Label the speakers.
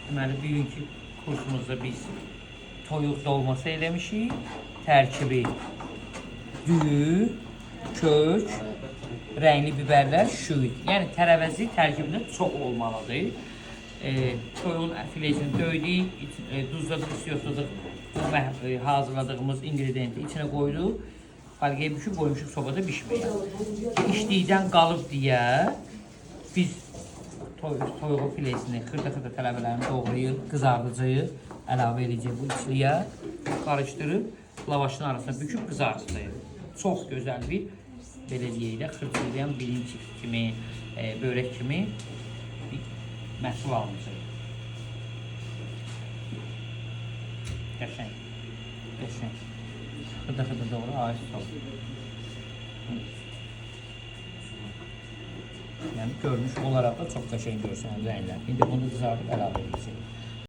Speaker 1: Deməli, bugünkü kursumuzda biz toyuq dolması eləmişik. Tərkibi düyü, kök, rəngli biberlər, şüyüd. Yəni tərəvəzi tərkibində çox olmalıdır. Toyuğun filesini döydük, duzladıq, istiotladıq. Bu hazırladığımız ingrediyenti içinə qoyduq. Falqaya büküb qoymuşuq sobada bişməyə. İçdikdən qalıb deyə biz toyuğun filesini xırda-xırda tələbələrini doğrayıb, qızardıcıyıq, əlavə edəcəyik bu içliyə, qarışdırıb lavaşın arasına büküb qızartacağıq. Çox gözəl bir belə deyək də xırçılayan bilinçik kimi, börək kimi bir məhsul alınacaq. Qəşəng. Qəşəng. Xırda-xırda doğru ahəstə ol. Yəni görünüş olaraq da çox qəşəng görsənir rənglər. İndi bunu qızardıb əlavə edəcəyik.